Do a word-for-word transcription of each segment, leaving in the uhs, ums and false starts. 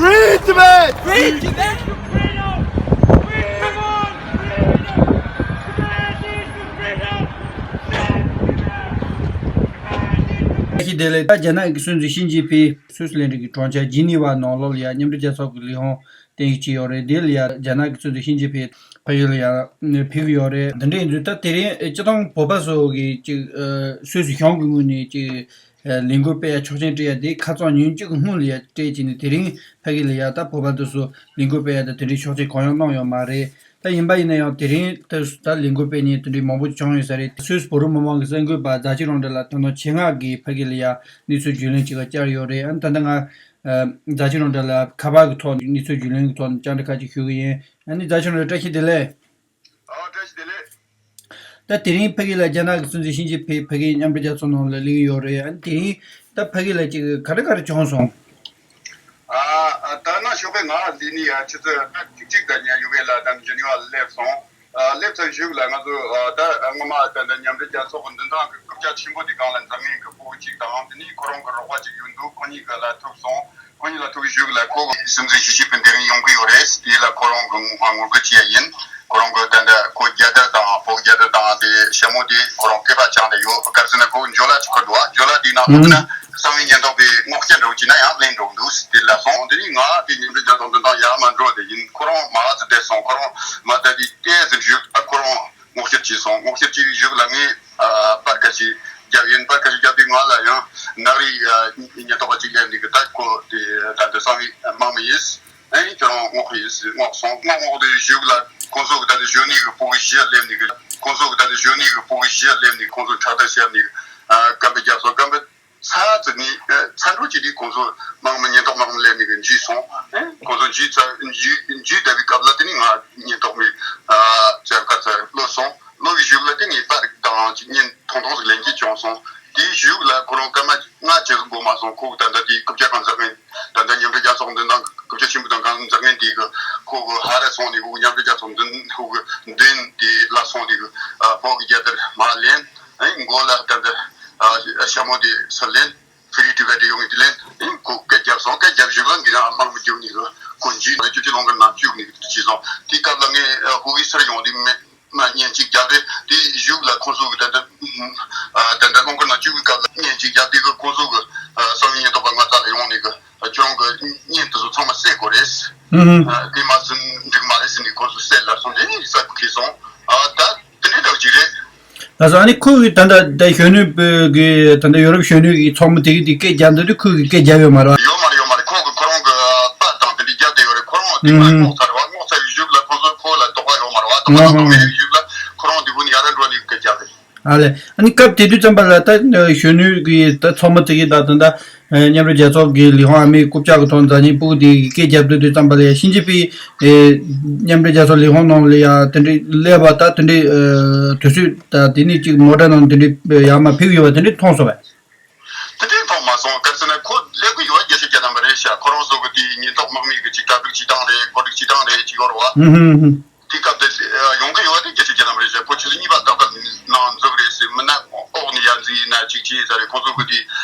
Free Tibet! Free Tibet! བཀྲ་ཤིས་བདེ་ལེགས། ད་རྒྱ་ནག་གི་སྲིད་འཛིན་ཞི་ཅིན་ཕིང་སུད་སི་ལན་ཌན་གྱི་གྲོང་ཁྱེར་ཇི་ནི་ཝ་ནང་ལོགས་ལ་ཡ་མཉམ་འབྲེལ་རྒྱལ་ཚོགས་ཀྱི་ལས་ཁུངས་རྟེན་གཞི་བྱས་ཡོད་རེད། དེ་ལ་ཡ་རྒྱ་ནག་གི་སྲིད་འཛིན་ཞི་ཅིན་ཕིང་ཕ་གི་ལ་ཡ་ཕེབས་ཀྱི་ཡོད་རེད། འདི་འདྲ་ཡིན་དུས་ད་དེ་རིང་སྤྱི་བཏང་བོད་པ་ཚོ་གི་ཅིག་ཨ་སུད་སི་གཞུང་གི་ངོས་ནས་ཅིག་ཨ་ལས་འགུལ་སྤེལ་ཡ་ཆོག་མཆན་སྤྲད་ཡ་དེ་ཁ་རྩང་ཉིན་གཅིག་གི་སྔོན་ལ་ཡ་སྤྲད་བྱས་ནས་དེ་རིང་ཕ་གི་ལ་ཡ་ད་བོད་པ་དེ་ཚོ་ལས་འགུལ་སྤེལ་ཡ་ད་དེ་འདྲའི་ཆོག་མཆན་གང་ཡང་གནང་ཡོད་མ་རེད། ད་ཡིན་པ་ཡིན་ན་ཡང་དེ་རིང་ད་ད་ལས་འགུལ་སྤེལ་མཁན་དེ་འདྲའི་མང་པོ་བྱུང་ཡོད་ས་རེད། སུད་སི་བོད་རིགས་མི་མང་གི་གསར་འགོད་པ་རྫ་ཆུ་རང་གྲགས་ལགས་ད་དུང་ཆེད་མངགས་ཀྱིས་ཕ་གི་ལ་ཡ་གནས་ཚུལ་བརྒྱུད་ལམ་ཅིག་ལ་བཅར་ཡོད་རེད། ཨ་ནི་ད་ལྟ་ང་ཨ་རྫ་ཆུ་རང་གྲགས་ལགས་ཁ་པར་གྱི་ཐོག་ནས་གནས་ཚུལ་བརྒྱུད་ལམ་གྱི་ཐོག་ནས་བཅར་འདྲི་ཁ་ཅིག་ཞུ་གི་ཡིན། ཨ་ནི་རྫ་ཆུ་རང་གྲགས་ལགས་བཀྲ་ཤིས་བདེ་ལེགས། ཨ་བཀྲ་ཤིས་བདེ་ལེགས། ད་དེ་རིང་ཕ་གི་ལ་རྒྱ་ནག་གི་སྲིད་འཛིན་ཞི་ཅིན་ཕིང་ཕ་གིའི་མཉམ་འབྲེལ་རྒྱལ་ཚོགས་ནང་ལ་སླེབས་ཀྱི་ཡོད་རེད། ཨ་ནི་དེ་རིང་ད་ཕ་གི་ལ་ཅིག་ག་རེ་ག་རེ་བྱུང་སོང་། ཨ་ད་ནང་ཞོགས་པའི་ང་འདི་ནས་ཆུ་ཚོད་ད་གཅིག་དང་ཉི་ཤུ་གི་ལ་ད་ཇི་ནི་ཝ་ལ་སླེབས་སོང་། ཨ་སླེབས་ཚར་གཞུག་ལ་ང་ཚོ་ཨ་ད་སྔོན་མ་ད་ད་མཉམ་འབྲེལ་རྒྱལ་ཚོགས་ཀྱི་མདུན་ཐང་གི་རྐུབ་བཀྱག་ཆེན་པོ་དེ་སྒང་ལ་འཛེགས་མཁན་གྱི་ཕྲུ་གུ་གཅིག་དང་དེ་ནས་ཁོ་རང་གི་རོགས་པ་གཅིག་ཡོད་འདུག་ཁོ་གཉིས་ཀ་ལ་ཐུག་སོང་། ཁོ་གཉིས་ལ་ཐུག་གཞུག་ལ་ཁོ་གི་སྲིད་འཛིན་ཞི་ཅིན་ཕིང་དེ་རིང་ཡོང་གི་ཡོད་རེད། དེ་ལ་ཁོ་རང་གི་ངོ་ངོ་རྒོལ་བྱེད་ཡ་ཡིན། ཁོ་རང་གི་ད་ལྟ་ཁོ་རྒྱལ་དར་དང་བོད་རྒྱལ་དར་དང་དེ་ཞྭ་མོ་དེ་ཁོ་རང་སྐེད་པ་བཅིངས་ཏེ་ཡོད། ག་རེ་ཟེར་ན་ཁོ་འཇོ་ལ་ཅིག་ཁུར་འདུག་ཨ་འཇོ་ལ་དེའི་ནང་ལོགས་ན་གསང་བའི་ཉེན་རྟོག་པའི་སྔོག་སྐྱ་འདྲ་བོ་ཅིག་ན་ཡང་ལེན་འགྲོ་གི་འདུག་དེ་ལ་སོང་། དེ་ནས་ང་དེ་མཉམ་འབྲེལ་རྒྱལ་ཚོགས་མདུན་ཐང་ཡར་མར་འགྲོ་བསྡད་ཡིན། ཁོ་རང་མར་ཙམ་བསྡད་སོང་། ཁོ་རང་མར་བསྡད་དེ་ཏོག་ཙམ་བཞུགས་ཁོ་རང་སྔོག་བཤེར་བྱས་སོང་། སྔོག་བཤེར་བྱས་བཞུགས་ལ་ངས་ཨ་པར་ཁ་ཅིག་བརྒྱབ་ཡིན། པར་ཁ་ཅིག་བརྒྱབ་དུས་ང་ལ་ཡང་ནག་རིགས་ཨ་ཉེན་རྟོག་པ་ཅིག་སླེབས་ནས་གི་ད་ཁོ་དེ་ད་དུང་གསང་བའི་དམག་མི་ཡིན། ཨེ་ཁྱོད་རང་སྔོག་ཡིན་ཟེར་སྔོག་སོང་། སྔོག་སྔོག་དེ་བཞུགས་ལ་ཁོང་ཚོ་གི་ད་དུང་གཞོན་ནུ་གི་ཕྲུ་གུ་བཞི་སླེབས་ནས་གི་ཁོང་ཚོ་གི་ད་དུང་གཞོན་ནུ་གི་ཕྲུ་གུ་བཞི་སླེབས་ནས་ཁོང་ཚོ་ཁྲག་ཐག་བཤལ་ནས་གི་ཨ་སྐམ་པ་བརྒྱབ་སོང་། སྐམ་པ་ཚར་ཙམ་ནས་ཚར་འགྲོ་བྱས་དུས་ཁོང་ཚོ་དམག་མི་ཉེན་རྟོག་དམག་མི་སླེབས་ནས་གི་འཇུས་སོང་། ཨེ་ཁོང་ཚོ་འཇུས་ཚར་འཇུས་འཇུས་བསྡད་པའི་སྐབས་ལ་དེ་ནས་ང་ཉེན་རྟོག་མི་ཨ་ཚེ་དཀར་ཚེ་གློད་སོང་། གློད་པའི་གཞུག་ལ་དེ་ནས་པར་དང་ཅིག་བརྙན་ཐུང་ཐུང་ཞིག་ལེན་གྱི་བྱུང་སོང་། དེའི་གཞུག་ལ་ཁོ་རང་སྐར་མ་ལྔ་ཅིག་འགོར་མ་སོང་། ཁོ་ད་ལྟ་དེའི་རྐུབ་བཀྱག་གང་འཛེགས་མཁན་ད་ལྟ་མཉམ་འབྲེལ་རྒྱལ་ཚོགས་མདུན་ཐང་རྐུབ་བཀྱག་ཆེན་པོ་དང་གང་འཛེགས་མཁན་དེ་གི་ཁོ་གི་ཧ་ར་སོང་ནས་ཁོ་གི་མཉམ་འབྲེལ་རྒྱལ་ཚོགས་མདུན་ཁོ་གི་མདུན་དེ་ལ་སོང་ནས་གི་ཨ་བོད་ཀྱི་རྒྱལ་དར་མར་ལེན། ཨེ་མགོ་ལ་ད་ལྟ་ཨ་ཞྭ་མོ་དེ་ཚུར་ལེན། Free Tibet ཡོང་གི་དེ་ལེན། ཨེ་ཁོ་སྐད་བརྒྱབ་སོང་། སྐད་བརྒྱབ་བཞུགས་ལ་འདི་ན་དམག་མི་རྒྱུགས་ནས་གི་ཁོ་འཇུས་ནས་ཅོ་ཅོ་ལོང་གི་ནང་བཅུག་ནས་གི་བྱས་སོང་། དེའི་སྐབས་ལ་ངས་ཨ་ཧུ་གི་སར་ཡོང་དུས་མེད། མ་བརྙན་གཅིག་བརྒྱབ་རེད། དེ་གཞུག་ལ་ཁོང་ཚོ་གི་ད་ལྟ་ཨ་ད་ལྟ་སློང་གི་ནང་བཅུག་གི་སྐབས་ལ་བརྙན་གཅིག་བརྒྱབ་དེ་གི་ཁོང་ཚོ་གི་ཨ་གསང་བའི་ཉེན་རྟོག་པ་ང་ཚོ་ལ་ཡོང་ནས་གི་ཨ་ཁྱོད་རང་གི་བརྙན་དེ་ཚོ་ཚང་མ་བསད་དགོས་རེད། ཨུ་ཧུ། ཨ་དེ་མ་ཟིན་འགྲིག་མ་རེད་ཟེར་ནས་ཁོང་ཚོ་བསད་ལབ་སོང་། དེ་ནས་ས་ཁུག་ཁེལ་སོང་། ཨ་ད་དེ་འདྲའི་འདྲ་བོ་ཅིག་རེད། ལགས་སོ། ཨ་ནི་ཁོ་གི་ད་ལྟ་ད་གཞོན་ནུ་གི་ད་ལྟ་ཡོ་རོབ་གཞོན་ནུ་གི་ཚོགས་མི་དེ་གི་དེ་སྐད་རྒྱབ་འདུག་དུས་ཁོ་གི་སྐད་རྒྱབ་ཡོད་མ་རེད་བ། ཡོད་མ་རེད། ཡོད་མ་རེད། ཁོ་གི་ཁོ་རང་གི་པར་དང་དེ་འདྲ་རྒྱབ་བསྡད་ཡོད་རེད། ཁོ་རང་དེ་མ་ཨུམ། སྔོག་ཚར་བ། སྔོག་ཚར་བའི་གཞུག་ལ་ཁོ་ཚོ་ཁོ་ལ་དོགས་པ་ཡོད་མ་རེད་བ། དོགས་པ་དང་ཨུམ། དོགས་པའི་གཞུག་ལ་ཁོ་རང་དེ་བུ་ནི་ཡར་འགྲོ་ནས་སྐད་རྒྱབ་རེད། ཨ་ལས། ཨ་ནི་སྐབས་དེ་དུས་ཙམ་པ་ལ་ད་གཞོན་ནུ་གི་ད་ཚོགས་མི་དེ་གི་ད་ད་ད་མཉམ་འབྲེལ་རྒྱལ་ཚོགས་ཀྱི་ལས་ཁུངས་ཨ་མའི་རྐུབ་བཀྱག་གི་ཐོག་འཛེགས་མཁན་ཕྲུ་གུ་དེ་གི་སྐད་རྒྱབ་སྡོད་དུས་ཙམ་པ་ལ་ཡ་ཞི་ཅིན་ཕིང་ཨེ་མཉམ་འབྲེལ་རྒྱལ་ཚོགས་ལས་ཁུངས་ནང་ལ་ཡ་དེ་འདྲའི་སླེབས་པ་ད་དེ་འདྲའི་ཨེ་དུས་ཚོད་ད་དེ་ནས་ཅིག་མོ་ཊ་ནང་དེ་འདྲའི་ཡར་མར་ཕེབས་ཡོད་པ་དེ་འདྲའི་མཐོང་སོང་བས། དེ་འདྲའི་མཐོང་མ་སོང་། ག་རེ་ཟེར་ན་ཁོ་སླེབས་ཀྱི་ཡོད་རྒྱལ་སྤྱི་རྒྱལ་ནང་མ་རེད་ཤག་ཁོ་རང་ཚོ་གི་དེའི་ཉེན་རྟོག་དམག་མི་གི་ཅིག་གྲ་སྒྲིག་བྱེད་སྟངས་རེད། གོ་སྒྲིག་བྱེད་སྟངས་རེད་ཅིག་ཡོད་རེད་བ། ཧུམ་ཧུམ་ཧུམ། དེ་སྐབས་དེ་ཡོང་གི་ཡོད་དེ་རྒྱལ་སྤྱི་རྒྱལ་ནང་མ་རེད་ཤག་ཁོ་ཆུ་ཚོད་གཉིས་པ་ལྟག་ལྟག་ནང་འཛུལ་རེད་ཟེར། མིན་ན་འོག་ནས་ཡར་འཛུལ་ཡིན་ན་ཅིག་ཅིག་ཡིན་ས་རེད། ཁོ་ཚོ་གི་དེ་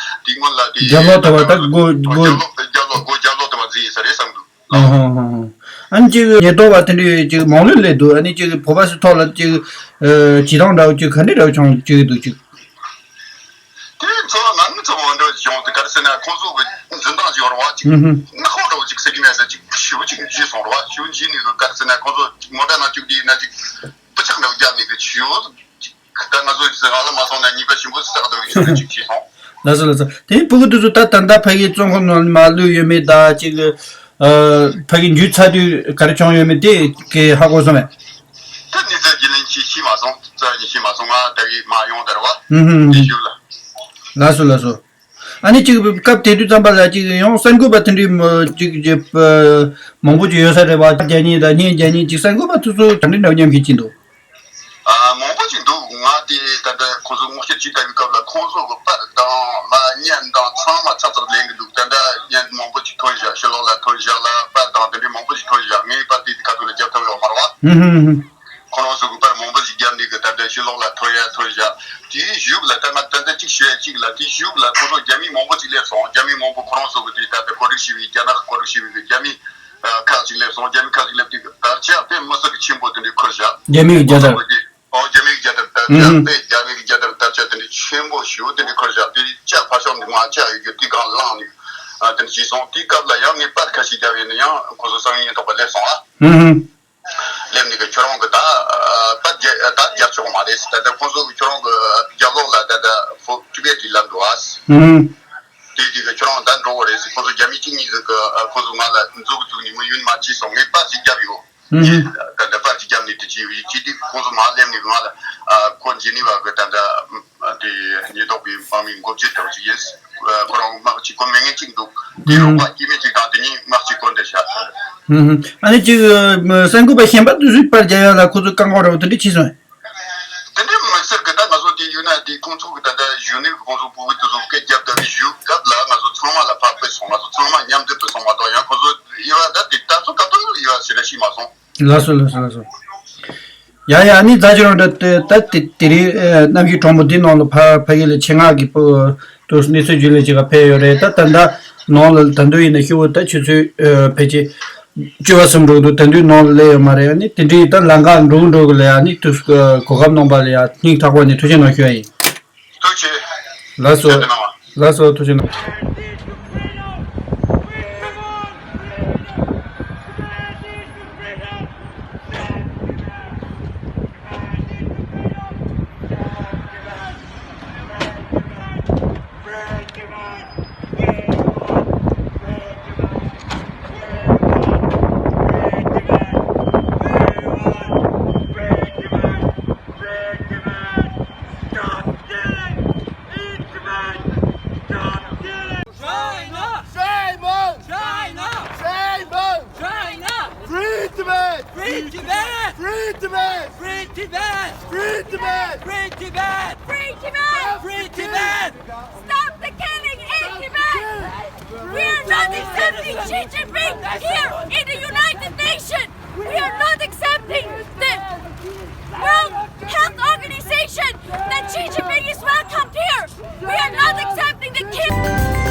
དེ་སྔོན་ལ་དེ་རྒྱབ་ལོག་ལྟ་བ་ད་སྒོ་སྒོ་རྒྱབ་ལོག་རྒྱབ་ལོག་སྒོ་རྒྱབ་ལོག་ལྟ་བ་འཛུལ་ཡིན་ས་རེད་བསམ་འདུག་ཨ་ཧ་ཧ་ཧ། ཨ་ནི་ཅིག་ཉེན་རྟོག་པ་དེ་འདྲས་ཅིག་མང་ལོས་སླེབས་འདུག་ཨ་ནི་ཅིག་བོད་པ་ཚོའི་ཐོག་ལ་ཅིག་ཨ་བྱེད་སྟངས་འདྲ་བོ་ཅིག་ག་འདྲས་འདྲ་བོ་བྱུང་བཅུག་གི་འདུག་ཅིག་དེ་ཚོ་ང་ནི་ཚོ་མང་འདྲ་བྱུང་དེ་ག་རེ་ཟེར་ན་ཁོང་ཚོ་གི་འཛིན་སྟངས་ཅིག་ཡོད་རེད་བ། ཅིག་ཧུམ་ཧུམ། ནག་པོ་འདྲ་བོ་ཅིག་ཟེར་གྱི་མེད་ས་ཅིག་ཞེ་པོ་ཅིག་འཇིགས་སོང་རེད་བ། ཞེ་པོ་འཇིགས་ནས་གི་ག་རེ་ཟེར་ན་ཁོང་ཚོ་ཅིག་མོ་ཊ་ནང་བཅུག་དུས་ན་ཅིག་སྤུ་ཆག་འདྲ་བོ་བརྒྱབ་ནས་གི་ཞེ་པོ་ཅིག་ད་ང་ཚོ་ཅིག་ཟེར་ཨ་ལ་མ་སོང་ན་ཉེས་པ་ཞིམ་པོ་བསགས་འདྲ་བོ་ཞེ་པོ་ཅིག་བྱས་སོང་། ལགས་སོ་ལགས་སོ། དེ་ཕྲུ་གུ་དེ་ཚོ་ད་ད་ལྟ་ཕ་གིའི་བཙོན་ཁང་ནང་མར་ལུས་ཡོད་མེད་ད་ཅིག་ཨ་ཕ་གི་འཇུས་ཚར་དུས་ག་རེ་བྱུང་ཡོད་མེད་དེ་གི་ཧ་གོ་སོང་མེད། ད་གནས་ཚུལ་རྒྱུས་ལོན་ཅིག་ཤེས་མ་སོང་། རྩ་ནས་ཤེས་མ་སོང་། ང་ད་གི་མ་ཡོང་དར་བ། ཧུམ་ཧུམ་དེ་ཧུམ། ཞུ་ལ། ལགས་སོ་ལགས་སོ། ཨ་ནི་ཅིག་སྐབས་དེ་དུས་ཙམ་པ་ལ་ཅིག་ཡང་གསར་འགོད་པ་དེ་འདྲའི་མི་ཅིག་ཅིག་མང་པོ་ཅིག་ཡོད་ས་རེད་བ། རྒྱ་ཉིན་དང་བརྙན་རྒྱ་ཉིན་ཅིག་གསར་འགོད་པ་དེ་ཚོ་ག་འདྲ་འདྲ་བོ་མཉམ་ཞིག་ཅིག་འདུག་ཨ་མང་པོ་ཅིག་འདུག་ང་དེ་ད་ལྟ་ཁོང་ཚོ་སྔོག་བཤེར་བྱེད་བསྡད་པའི་སྐབས་ལ་ཁོང་ཚོ་གི་པར་དང་མ་བརྙན་དང་ཚང་མ་ཚག་ཚག་ལེན་གི་འདུག་ད་ལྟ་བརྙན་མང་པོ་ཅིག་ཐོན་བཞག་ཕྱི་ལོགས་ལ་ཐོན་བཞག་ལ་པར་དང་དེ་འདྲའི་མང་པོ་ཅིག་ཐོན་བཞག་ངའི་པར་དེ་དེ་ག་ཐོག་ལ་རྒྱབ་ཐུབ་ཡོད་མ་རེད་བ། ཧུམ་ཧུམ་ཧུམ། ཁོ་རང་ཚོ་གི་པར་མང་པོ་ཞིག་བརྒྱབ་ནས་གི་ད་ལྟ་ཕྱི་ལོགས་ལ་ཐོན་ཡ་ཐོན་བཞག་དེའི་གཞུག་ལ་ད་ང་ད་ལྟ་གཅིག་ཞུ་ཡ་གཅིག་ལ། དེའི་གཞུག་ལ་ཁོ་ཚོ་རྒྱ་མི་མང་པོ་ཅིག་སླེབས་སོང་། རྒྱ་མི་མང་པོ་ཁོ་རང་ཚོ་གི་དེ་ད་ལྟ་གོ་སྒྲིག་བྱས་པའི་རྒྱ་ནག་གོ་སྒྲིག་བྱས་པའི་རྒྱ་མི་ཁག་ཅིག་སླེབས་སོང་། རྒྱ་མི་ཁག་ཅིག་སླེབས་དུས་དར་ཆ་དཔེ་མི་སྲིད་ཀྱི་ཆེན་པོ་དེ་འདྲ་འཁུར་བཞག་རྒྱ་མི་གི་རྒྱལ་དར། ཨོ་རྒྱ་མི་གི་རྒྱལ་དར་དར་ཆ་དཔེ་རྒྱ་མི་གི་རྒྱལ་དར་དར་ཆ་དེ་འདྲ་ཆེན་པོ་ཞེ་པོ་དེ་འདྲ་འཁུར་བཞག་དེ་ལྕགས་ཕར་ཕྱོགས་ནས་མར་ལྕགས་ཡོད་རྒྱུ་དེ་སྒང་བླངས་ནས་ཨ་དེ་འདྲ་བྱས་སོང་། དེའི་སྐབས་ལ་ཡང་ངས་པར་ཁ་ཤས་བརྒྱབ་ཡིན་ན་ཡང་ཁོ་ཚོ་སང་ཉིན་ཉིན་ཐོག་པ་སླེབས་སོང་ཨ། ཧུམ་ཧུམ། སླེབས་ནས་གི་ཁྱོད་རང་གི་ད་ཨ་པར་རྒྱག་ད་རྒྱག་ཆོག་མ་རེད། ད་ལྟ་ཁོང་ཚོ་གི་ཁྱོད་རང་གི་རྒྱབ་ལོགས་ལ་ད་ལྟ་ཧྥོ་ཊི་བེ་ཊི་ལབ་འདུག་ཨ། ཧུམ། དེ་དུས་གི་ཁྱོད་རང་ད་འགྲོ་གི་རེད་ཟེར། ཁོང་ཚོ་རྒྱ་མི་གཅིག་གཉིས་ཟིག་གི་ཨ་ཁོང་ཚོ་ང་ལ་མཛུབ་གུ་བཙུགས་ནས་མི་ཡུན་མ་བྱས་སོང་། ངས་པར་ཞིག་བརྒྱབ་ཡོད། ཧུམ་ཧུམ། ད་ལྟ་པར་ཞིག་བརྒྱབ་ནས་དེ་བྱས་ཡོད། ཅི་སྟེ་ཁོང་ཚོ་མར་སླེབས་ནས་ང་ལ་ཨ་ཁོ་ཇི་ནི་ཝ་གི་ད་ལྟ་ཨ་དེ་ཉེན་རྟོག་པའི་དམག་མི་འགོ་བརྗོད་ལྟ་བུ་ཅིག་ཡིན། ཁོ་རང་དམག་ཅིག་ཁོ་མི་ངན་ཅིག་འདུག་དེ་རོགས་པ་སྐྱེ་དམན་ཅིག་དང་དེ་གཉིས་དམག་ཅིག་ཁོ་འདིར་བཞག་ཐལ། ཨ་ནི་ཅིག་གསར་འགོད་པ་གཞན་པ་དེ་ཚོས་པར་རྒྱག་ཡ་ལ་ཁོ་ཚོས་བཀག་འགོག་འདྲ་བོ་དེ་འདྲ་བྱས་སོང་། དེ་འདྲ་མི་ཟེར་གི། ད་ང་ཚོ་དེ་ཡུལ་ན་དེ་ཁོང་ཚོ་གི་ད་ལྟ་གཞོན་ནུ་གི་ཁོང་ཚོ་ཕྲུ་གུ་དེ་ཚོ་སྐད་རྒྱབ་ད་བཞུགས་སྐབས་ལ་ང་ཚོ་ཚང་མ་ལ་ཕར་ཕེབས་སོང་། ང་ཚོ་ཚང་མ་མཉམ་དུ་ཕེབས་སོང་མ་གཏོགས་ཡང་ཁོ་ཚོ་ཡོད་པ་ད་དེ་ད་ཚོ་ད་ལྟ་ཡོད་པ་ཞེ་དྲག་ཤེས་མ་སོང་། ལགས་སོ་ལགས་སོ་ལགས་སོ། ཡ་ཡ། ཨ་ནི་རྫ་ཆུ་རང་འདྲ་ད་དེ་དེ་རིང་གནམ་གཤིས་གྲང་མོ་འདི་ནང་ལ་ཕ་ཕ་གི་ལ་ཆེད་མངགས་ཀྱི་པོ་དུ་གནས་ཚུལ་བརྒྱུད་ལས་ཅིག་ག་ཕེབས་ཡོད་རེད། ད་ད་ལྟ་ནང་ལ་ད་དུང་ཡིན་ན་ཤི་བོ་ད་ཆུ་ཚོད་ཕལ་ཆེར་བཅུ་པ་ཙམ་འགྲོ་འདུག་ད་དུང་ནང་ལ་སླེབས་ཡོད་མ་རེད། ཨ་ནི་དེ་འདྲའི་ད་ལམ་ཁ་འགྲོ་འགྲོ་གི་ལ་ཡ་ཨ་ནི་དུ་གོ་སྐབས་གནང་པ་ལ་ཡ་སྙིང་ཐག་པ་ནས་ཐུགས་རྗེ་གནང་ཞུ་ཡ་ཡིན། ཐུགས་རྗེ་ཆེ། ལགས་སོ། ལགས་སོ། ཐུགས་རྗེ་གནང་། China! Shame on! China! Shame on! China! China! Free Tibet! Free Tibet! Free Tibet! Free Tibet! Free Tibet! Free Tibet! Free Tibet! Stop the killing in Tibet! We are not accepting Xi Jinping here in the United Nations! We are not accepting the World Health Organization that Xi Jinping is welcomed here! We are not accepting the killing!